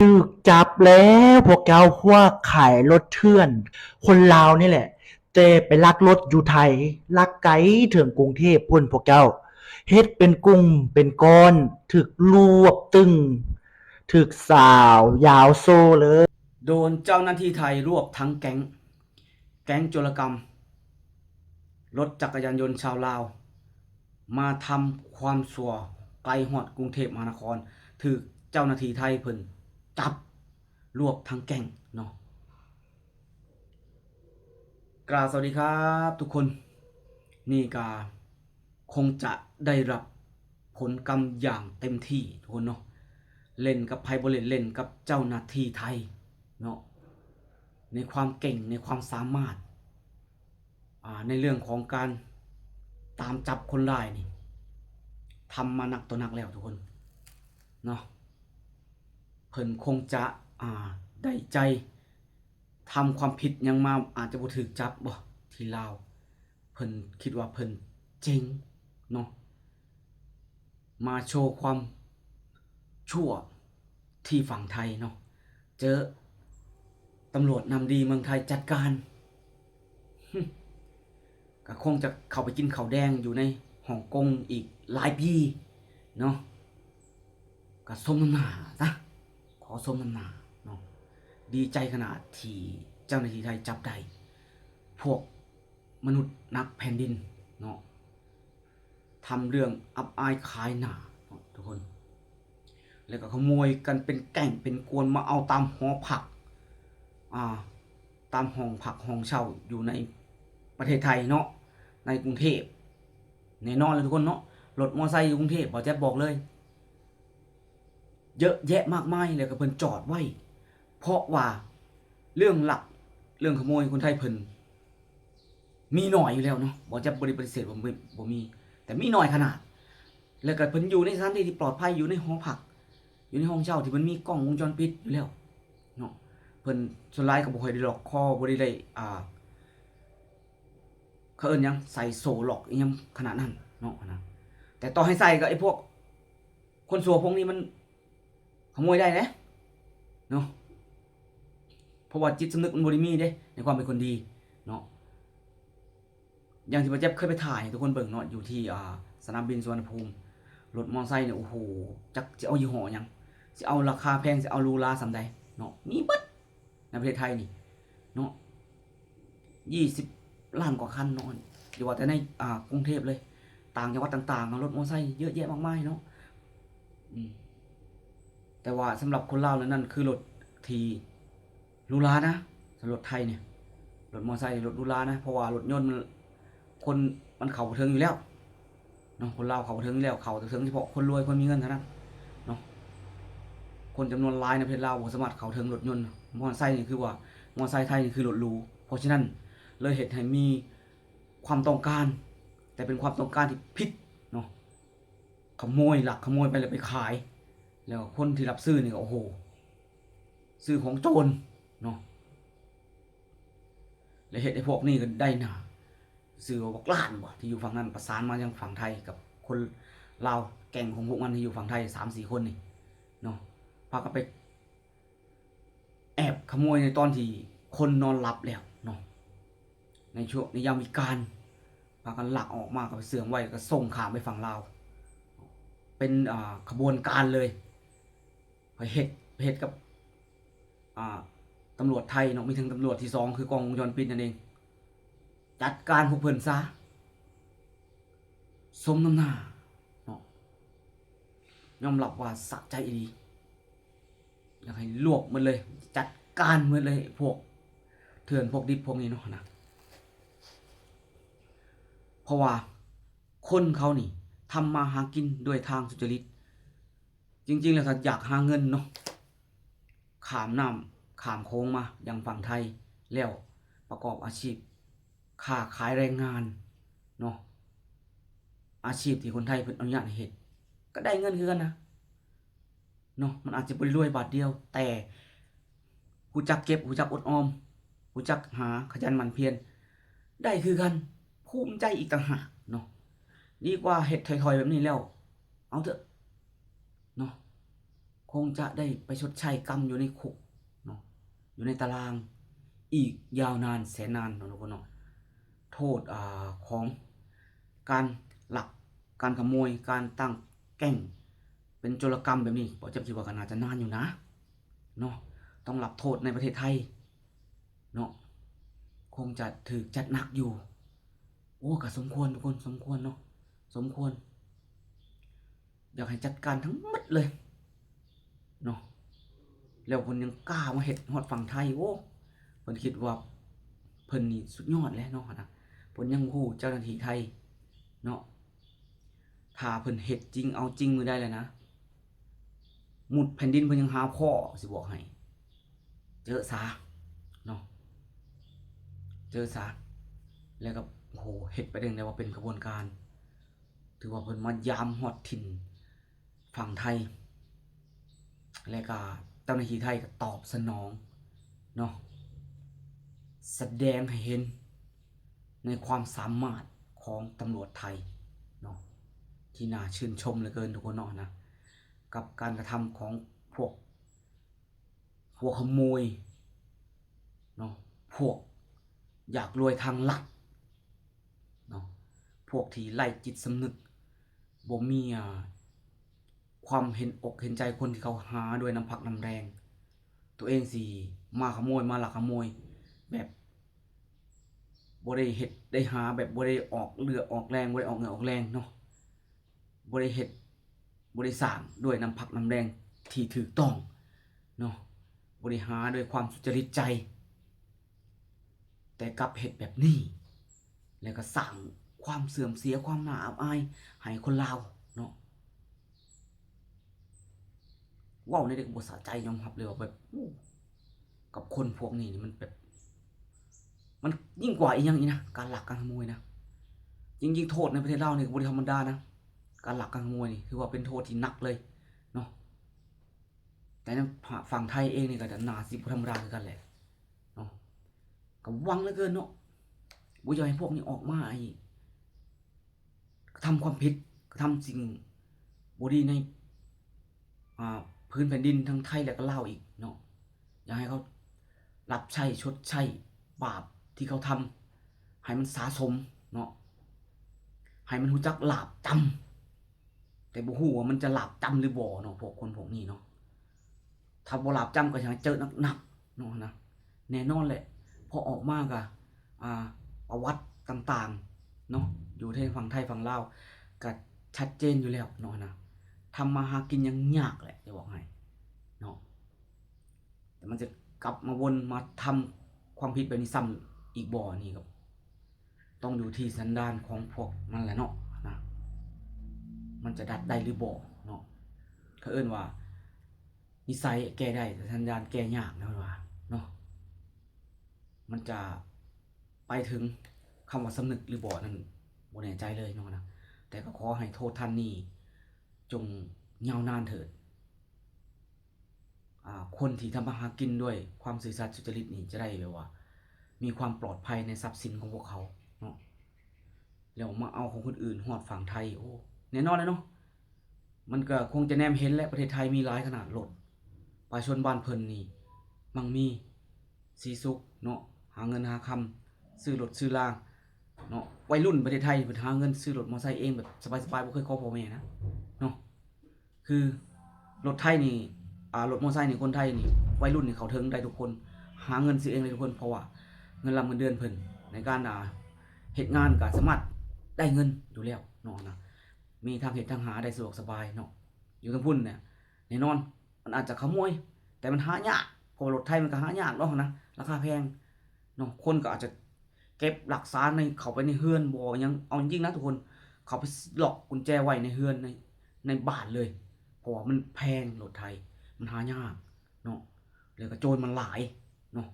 ຖືກຈັບແລ້ວພວກເຈົ້າ, ພວກຂາຍລົດເຖື່ອນຄົນລາວນີ້ແຫຼະ, ແຕ່ໄປລັກລົດຢູ່ໄທ, ລັກໄກເຖິງກຸງເທບພຸ້ນພວກເຈົ້າ, ເຮັດເປັນກຸ່ມເປັນກ້ອນ, ຖືກລວບຕຶງ, ຖືກສາວຢາວໂຊເລີຍ. ໂດນເຈົ້າໜ້າທີ່ໄທລວບທັງແກັງ, ແກັງໂຈລະກຳລົດຈັກກະຍານຍົນຊາວລາວ ມາທຳຄວາມຊົ່ວໄກຮອດກຸງເທບມະຫານະຄອນ, ຖືກເຈົ້າໜ້າທີ່ໄທເພິ່ນຈັບລວບທັງແກັງເນາະ. ກາບສະຫວັດດີຄັບທຸກຄົນ, ນີ້ກະຄົງຈະໄດ້ຮັບຜົນກຳຢ່າງເຕັມທີ່ທຸກຄົນເນາະ, ເຫຼັ້ນກັບໃຜບໍ່ເຫຼັ້ນ, ເຫຼັ້ນກັບເຈົ້າໜ້າທີ່ໄທເນາະ, ໃນຄວາມເກັ່ງ, ໃນຄວາມສາມາດ ອ່າ ໃນເລື່ອງຂອງການຕາມຈັບຄົນຮ້າຍນີ້ ທຳມາໜັກຕໍ່ໜັກແລ້ວທຸກຄົນເນາະ. ເພິ່ນຄົງຈະ ອ່າ ໄດ້ໃຈ ທຳຄວາມຜິດຫຍັງມາ ອາດຈະບໍ່ຖືກຈັບບໍ່ ທີ່ລາວ, ເພິ່ນຄິດວ່າເພິ່ນເກັ່ງເນາະ. ມາໂຊຄວາມຊົ່ວທີ່ຝັ່ງໄທເນາະ, ເຈີຕຳຫຼວດນ້ຳດີເມືອງໄທຈັດການ, ກໍຄົງຈະເຂົ້າໄປກິນເຂົ້າແດງຢູ່ໃນຮ່ອງກົງອີກຫຼາຍປີເນາະ. ກໍສົມນ້ຳໜ້າຊະ, ຂໍສົມນ້ຳໜ້າເນາະ. ດີໃຈຂະໜາດທີ່ເຈົ້າໜ້າທີ່ໄທຈັບໄດ້ພວກມະນຸດນັກແຜ່ນດິນເນາະ. ທຳເລື່ອງອັບອາຍຂາຍໜ້າເນາະທຸກຄົນ, ແລ້ວກໍຂະໂມຍກັນເປັນແກ້ງເປັນກວນ ມາເອົາຕາມຫໍພັກ ອ່າ ຕາມຫ້ອງພັກຫ້ອງເຊົ່າຢູ່ໃນປະເທດໄທເນາະ, ໃນກຸງເທບ. ແນ່ນອນແລ້ວທຸກຄົນເນາະ, ລົດມໍໄຊຢູ່ກຸງເທບ ບ່າວແຈັບບອກເລີຍ ເຍອະແຍະມາກມາຍ, ແລ້ວກໍເພິ່ນຈອດໄວ້ ເພາະວ່າເລື່ອງລັກເລື່ອງຂະໂມຍຄົນໄທເພິ່ນ ມີໜ້ອຍຢູ່ແລ້ວເນາະ, ບໍ່ຈະ ບໍ່ໄດ້ປະຕິເສດວ່າບໍ່ມີ ແຕ່ມີໜ້ອຍຂະໜາດ. ແລ້ວກໍເພິ່ນຢູ່ໃນສະຖານທີ່ທີ່ປອດໄພ, ຢູ່ໃນຫໍພັກ, ຢູ່ໃນຫ້ອງເຊົ່າທີ່ມັນມີກ້ອງວົງຈອນປິດຢູ່ແລ້ວເນາະ. ເພິ່ນສ່ວນຫຼາຍກໍບໍ່ຄ່ອຍໄດ້ລັອກຄໍ, ບໍ່ໄດ້ ໄດ້ ອ່າ ເຂົາເອີ້ນຫຍັງ ໃສ່ໂສ້ລັອກອີ່ຫຍັງຂະໜາດນັ້ນເນາະ ນະ. ແຕ່ຕໍ່ໃຫ້ໃສ່ກໍໄອ້ພວກຄົນຊົ່ວພວກນີ້ມັນ ຂະໂມຍໄດ້ເດ້ເນາະ, ເພາະວ່າຈິດສຳນຶກມັນບໍ່ໄດ້ມີເດ້ ໃນຄວາມເປັນຄົນດີເນາະ. ຢ່າງທີ່ບ່າວແຈັບເຄີຍໄປຖ່າຍໃຫ້ທຸກຄົນເບິ່ງເນາະ ຢູ່ທີ່ ອ່າ ສະໜາມບິນສຸວັນນະພູມ, ລົດມໍໄຊນີ້ ໂອ້ໂຫ ຈັກຊິເອົາຍີ່ຫໍ້ຫຍັງ, ຊິເອົາລາຄາແພງ, ຊິເອົາຫຼູຫຼາສ່ຳໃດເນາະ, ມີເບິດໃນປະເທດໄທນີ້ເນາະ. ຊາວລ້ານກວ່າຄັນເນາະ, ຢ່າວ່າແຕ່ໃນ ອ່າ ກຸງເທບເລີຍ, ຕ່າງຈັງຫວັດຕ່າງໆ ລົດມໍໄຊເຍອະແຍະມາກມາຍເນາະ. ອືມ ແຕ່ວ່າສຳລັບຄົນລາວນັ້ນ ນັ້ນຄືລົດທີ່ຫຼູຫຼານະ, ສຳລັບລົດໄທນີ້ ລົດມໍໄຊນີ້ລົດຫຼູຫຼານະ, ເພາະວ່າລົດຍົນມັນ ຄົນມັນເຂົ້າບໍ່ເຖິງຢູ່ແລ້ວ ເນາະ, ຄົນລາວເຂົ້າເຖິງຢູ່ແລ້ວ, ເຂົ້າເຖິງສະເພາະຄົນລວຍ ຄົນມີເງິນເທົ່ານັ້ນເນາະ. ຄົນຈຳນວນຫຼາຍໃນປະເທດລາວບໍ່ສາມາດເຂົ້າເຖິງລົດຍົນ. ມໍໄຊນີ້ຄືວ່າ ມໍໄຊໄທນີ້ຄືລົດຫຼູ, ເພາະສະນັ້ນເລີຍເຮັດໃຫ້ມີຄວາມຕ້ອງການ, ແຕ່ເປັນຄວາມຕ້ອງການທີ່ຜິດເນາະ, ຂະໂມຍ ລັກຂະໂມຍໄປແລ້ວໄປຂາຍ, ແລ້ວຄົນທີ່ຮັບຊື້ນີ້ກໍ ໂອ້ໂຫ ຊື້ຂອງໂຈນເນາະ. ແລະເຮັດໃຫ້ພວກນີ້ກໍໄດ້ໜ້າ ຊື່ວ່າບັກຫຼ້ານບໍ ທີ່ຢູ່ຝັ່ງນັ້ນ ປະສານມາຍັງຝັ່ງໄທກັບຄົນລາວ ແກ້ງຂອງພວກມັນທີ່ຢູ່ຝັ່ງໄທສາມສີ່ຄົນນີ້ເນາະ, ພາກັນໄປແອບຂະໂມຍໃນຕອນທີ່ຄົນນອນຫຼັບແລ້ວເນາະ, ໃນຊ່ວງ ໃນຍາມວິການ ພາກັນລັກອອກມາ ກໍໄປເຊື່ອງໄວ້ ແລ້ວກໍສົ່ງຂ້າມໄປຝັ່ງລາວ ເປັນ ອ່າ ຂະບວນການເລີຍ. ໄປເຮັດ ໄປເຮັດກັບ ອ່າ ຕຳຫຼວດໄທເນາະ, ມີທັງຕຳຫຼວດທີສອງ ຄືກ້ອງວົງຈອນປິດນັ້ນເອງ, ຈັດການພວກເພິ່ນຊະ. ສົມນ້ຳໜ້າເນາະ, ຍອມຮັບວ່າສະໃຈອີ່ຫຼີ, ຢາກໃຫ້ລວບໝົດເລີຍ, ຈັດການໝົດເລີຍ ພວກເຖື່ອນ ພວກດິບ ພວກນີ້ເນາະນະ. ເພາະວ່າຄົນເຂົານີ້ທຳມາຫາກິນດ້ວຍທາງສຸຈະລິດ, ຈິງໆ ແລ້ວ ຖ້າຢາກຫາເງິນເນາະ ຂ້າມນ້ຳຂ້າມໂຂງມາຍັງຝັ່ງໄທ ແລ້ວປະກອບອາຊີບຄ້າຂາຍແຮງງານເນາະ, ອາຊີບທີ່ຄົນໄທເພິ່ນອະນຸຍາດໃຫ້ເຮັດ ກໍໄດ້ເງິນຄືກັນນະເນາະ. ມັນອາດຈະບໍ່ໄດ້ລວຍບາດດຽວ ແຕ່ ຮູ້ຈັກເກັບ ຮູ້ຈັກອົດອອມ ຮູ້ຈັກຫາ ຂະຫຍັນໝັ່ນພຽນ ໄດ້ຄືກັນ, ພູມໃຈອີກຕ່າງຫາກເນາະ. ດີກວ່າເຮັດຖອຍໆແບບນີ້ແລ້ວ ເອົາເຖາະເນາະ, ຄົງຈະໄດ້ໄປຊົດໃຊ້ກຳຢູ່ໃນຄຸກເນາະ ຢູ່ໃນຕາລາງອີກຍາວນານແສນນານເນາະທຸກຄົນເນາະ. ໂທດ ອ່າ ຂອງການລັກ ການຂະໂມຍ ການຕັ້ງແກ້ງເປັນໂຈລະກຳແບບນີ້ ບໍ່ຈັກ ຄິດວ່າກໍໜ້າຈະນານຢູ່ນະເນາະ. ຕ້ອງຮັບໂທດໃນປະເທດໄທເນາະ ຄົງຈະຖືກຈັດໜັກຢູ່. ໂອ້ ກໍສົມຄວນທຸກຄົນ ສົມຄວນເນາະ ສົມຄວນ. ຢາກໃຫ້ຈັດການທັງໝົດເລີຍເນາະ. ແລ້ວເພິ່ນຍັງກ້າມາເຮັດຮອດຝັ່ງໄທ. ໂອ້ ເພິ່ນຄິດວ່າເພິ່ນນີ້ສຸດຍອດແລ້ວເນາະ ຫັ້ນນະ. ເພິ່ນຍັງຮູ້ເຈົ້າໜ້າທີ່ໄທເນາະ. ຖ້າເພິ່ນເຮັດຈິງເອົາຈິງມື້ໃດແລ້ວນະ ໝຸດແຜ່ນດິນເພິ່ນຍັງຫາພໍ້ ຊິບອກໃຫ້. ເຈີສາເນາະ ເຈີສາ. ແລ້ວກໍ ໂອ້ໂຫ ເຮັດໄປຈັ່ງໃດວ່າເປັນຂະບວນການ. ຖືວ່າເພິ່ນມາຢາມຮອດຖິ່ນຝັ່ງໄທ ແລະກະເຈົ້າໜ້າທີ່ໄທກໍຕອບສະໜອງເນາະ ສະແດງໃຫ້ເຫັນໃນຄວາມສາມາດຂອງຕຳຫຼວດໄທເນາະ ທີ່ໜ້າຊື່ນຊົມເຫຼືອເກີນທຸກຄົນເນາະນະ ກັບການກະທຳຂອງພວກ ພວກຂະໂມຍເນາະ ພວກຢາກລວຍທາງລັດເນາະ ພວກທີ່ໄຮ້ຈິດສຳນຶກ ບໍ່ມີ ອ່າ ຄວາມເຫັນອົກເຫັນໃຈຄົນທີ່ເຂົາຫາດ້ວຍນ້ຳພັກນ້ຳແຮງ. ຕົວເອງຊິມາຂະໂມຍ ມາລັກຂະໂມຍ ແບບບໍ່ໄດ້ເຮັດໄດ້ຫາ ແບບບໍ່ໄດ້ອອກເຫຼືອອອກແຮງ ບໍ່ໄດ້ອອກເຫື່ອອອກແຮງເນາະ ບໍ່ໄດ້ເຮັດ ບໍ່ໄດ້ສ້າງດ້ວຍນ້ຳພັກນ້ຳແຮງທີ່ຖືກຕ້ອງເນາະ ບໍ່ໄດ້ຫາດ້ວຍຄວາມສຸຈະລິດໃຈ ແຕ່ກັບເຮັດແບບນີ້ ແລ້ວກໍສ້າງຄວາມເສື່ອມເສຍ ຄວາມໜ້າອັບອາຍໃຫ້ຄົນລາວເນາະ. ເວົ້າແນວໃດກໍບໍ່ສະໃຈ ຍອມຮັບເລີຍວ່າແບບ ໂອ້ ກັບຄົນພວກນີ້ນີ້ມັນແບບ ມັນຍິ່ງກວ່າອີ່ຫຍັງອີກນະ ການລັກການຂະໂມຍນະ. ຍິ່ງ ຍິ່ງໂທດໃນປະເທດລາວນີ້ກໍບໍ່ໄດ້ທຳມະດານະ ການລັກການຂະໂມຍນີ້ຖືວ່າເປັນໂທດທີ່ໜັກເລີຍເນາະ. ແຕ່ໃນ ຝັ່ງໄທເອງນີ້ກໍໜ້າຊິບໍ່ທຳມະດາຄືກັນແຫຼະເນາະ. ກໍຫວັງເຫຼືອເກີນເນາະ ບໍ່ຢາກໃຫ້ພວກນີ້ອອກມາ ໄອ້ ກະທຳຄວາມຜິດ ກະທຳສິ່ງບໍ່ດີໃນ ອ່າ ພື້ນແຜ່ນດິນທັງໄທ ແລະກະລາວອີກເນາະ. ຢາກໃຫ້ເຂົາຮັບໃຊ້ຊົດໃຊ້ບາບທີ່ເຂົາທຳ ໃຫ້ມັນສະສົມເນາະ ໃຫ້ມັນຮູ້ຈັກຫຼາບຈຳ. ແຕ່ບໍ່ຮູ້ວ່າມັນຈະຫຼາບຈຳຫຼືບໍ່ເນາະ ພວກຄົນພວກນີ້ເນາະ. ຖ້າບໍ່ຫຼາບຈຳກໍຊິໃຫ້ເຈີໜັກໆເນາະນະ. ແນ່ນອນແຫຼະ ພໍອອກມາກໍ ອ່າ ປະຫວັດຕ່າງໆເນາະ ຢູ່ໃນຝັ່ງໄທຝັ່ງລາວກໍຊັດເຈນຢູ່ແລ້ວເນາະນະ. ທຳມາຫາກິນຍັງຍາກແຫຼະ ຈະບອກໃຫ້ເນາະ. ແຕ່ມັນຈະກັບມາວົນມາທຳຄວາມຜິດແບບນີ້ຊ້ຳອີກບໍ່ ນີ້ກໍຕ້ອງຢູ່ທີ່ສັນດານຂອງພວກມັນແຫຼະເນາະນະ. ມັນຈະດັດໄດ້ຫຼືບໍ່ເນາະ. ເຂົາເອີ້ນວ່ານິໄສແກ້ໄດ້ ແຕ່ສັນດານແກ້ຍາກນະ ເພິ່ນວ່າເນາະ. ມັນຈະໄປເຖິງຄຳວ່າສຳນຶກຫຼືບໍ່ນັ້ນ ບໍ່ແນ່ໃຈເລີຍເນາະນະ. ແຕ່ກໍຂໍໃຫ້ໂທດທ່ານນີ້ຈົ່ງຍາວນານເຖີດ. ອ່າ ຄົນທີ່ທຳມາຫາກິນດ້ວຍຄວາມຊື່ສັດສຸຈະລິດນີ້ ຈະໄດ້ແບບວ່າມີຄວາມປອດໄພໃນຊັບສິນຂອງພວກເຂົາເນາະ ແລ້ວມາເອົາຂອງຄົນອື່ນຮອດຝັ່ງໄທ. ໂອ້ ແນ່ນອນແຫຼະເນາະ ມັນກໍຄົງຈະແນມເຫັນແຫຼະ ປະເທດໄທມີຫຼາຍຂະໜາດລົດ. ປະຊາຊົນບ້ານເພິ່ນນີ້ມັ່ງມີສີສຸກເນາະ ຫາເງິນຫາຄຳ ຊື້ລົດຊື້ລາເນາະ. ໄວລຸ້ນປະເທດໄທເພິ່ນຫາເງິນຊື້ລົດມໍໄຊເອງແບບສະບາຍໆ ບໍ່ເຄີຍຂໍພໍ່ແມ່ນະເນາະ. ຄືລົດໄຖນີ້ ອ່າ ລົດມໍໄຊນີ້ ຄົນໄທນີ້ ໄວລຸ້ນນີ້ເຂົ້າເຖິງໄດ້ທຸກຄົນ ຫາເງິນຊື້ເອງໄດ້ທຸກຄົນ ເພາະວ່າເງິນລຳເງິນເດືອນເພິ່ນໃນການ ອ່າ ເຮັດງານກໍສາມາດໄດ້ເງິນຢູ່ແລ້ວເນາະນະ. ມີທາງເຮັດທາງຫາໄດ້ສະດວກສະບາຍເນາະ. ຢູ່ທາງພຸ້ນນີ້ແນ່ນອນ ມັນອາດຈະຂະໂມຍ ແຕ່ມັນຫາຍາກ ເພາະວ່າລົດໄຖມັນກໍຫາຍາກເນາະນະ ລາຄາແພງເນາະ. ຄົນກໍອາດຈະ ເກັບລັກສາໃນ ເຂົ້າໄປໃນເຮືອນບໍ່ຫຍັງ. ເອົາຈິງໆນະທຸກຄົນ ເຂົາໄປລັອກກຸນແຈໄວ້ໃນເຮືອນ ໃນ ໃນບ້ານເລີຍ ເພາະວ່າມັນແພງ ລົດໄຖມັນຫາຍາກເນາະ ແລ້ວກໍໂຈນມັນຫຼາຍເນາະ.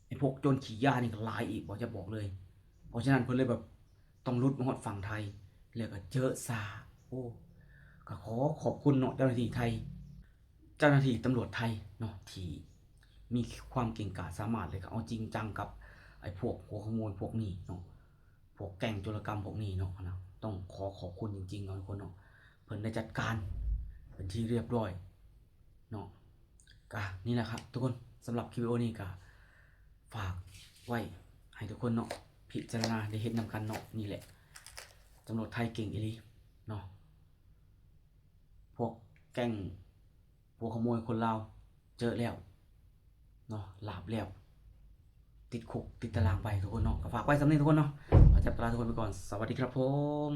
ໄອ້ພວກໂຈນຂີ້ຢານີ້ກໍຫຼາຍອີກ ບໍ່ຈະບອກເລີຍ. ເພາະສະນັ້ນເພິ່ນເລີຍແບບຕ້ອງຫຼຸດມາຮອດຝັ່ງໄທ ແລ້ວກໍເຈີສາ. ໂອ້ ກໍຂໍຂອບຄຸນເນາະ ເຈົ້າໜ້າທີ່ໄທ ເຈົ້າໜ້າທີ່ຕຳຫຼວດໄທເນາະ ທີ່ມີຄວາມເກັ່ງກ້າສາມາດ ແລະກໍເອົາຈິງຈັງກັບໄອ້ພວກຫົວຂະໂມຍພວກນີ້ເນາະ ພວກແກ້ງໂຈລະກຳພວກນີ້ເນາະນະ. ຕ້ອງຂໍຂອບຄຸນຈິງໆເນາະທຸກຄົນເນາະ. ເພິ່ນໄດ້ຈັດການເປັນທີ່ຮຽບຮ້ອຍ ເນາະ. ກະນີ້ແຫຼະຄັບທຸກຄົນ ສຳລັບຄລິບວິດີໂອນີ້ກະຝາກໄວ້ໃຫ້ທຸກຄົນເນາະ ພິຈາລະນາໄດ້ເຮັດນຳກັນເນາະ. ນີ້ແຫຼະ ຕຳຫຼວດໄທເກັ່ງອີ່ຫຼີເນາະ. ພວກແກ້ງຫົວຂະໂມຍຄົນລາວເຈີແລ້ວເນາະ ລາບແລ້ວ ຕິດຄຸກຕິດຕາລາງໄປທຸກຄົນເນາະ. ກະຝາກໄວ້ສ່ຳນີ້ທຸກຄົນເນາະ ຂໍຈັບຕາລາທຸກຄົນໄປກ່ອນ. ສະຫວັດດີຄັບຜົມ.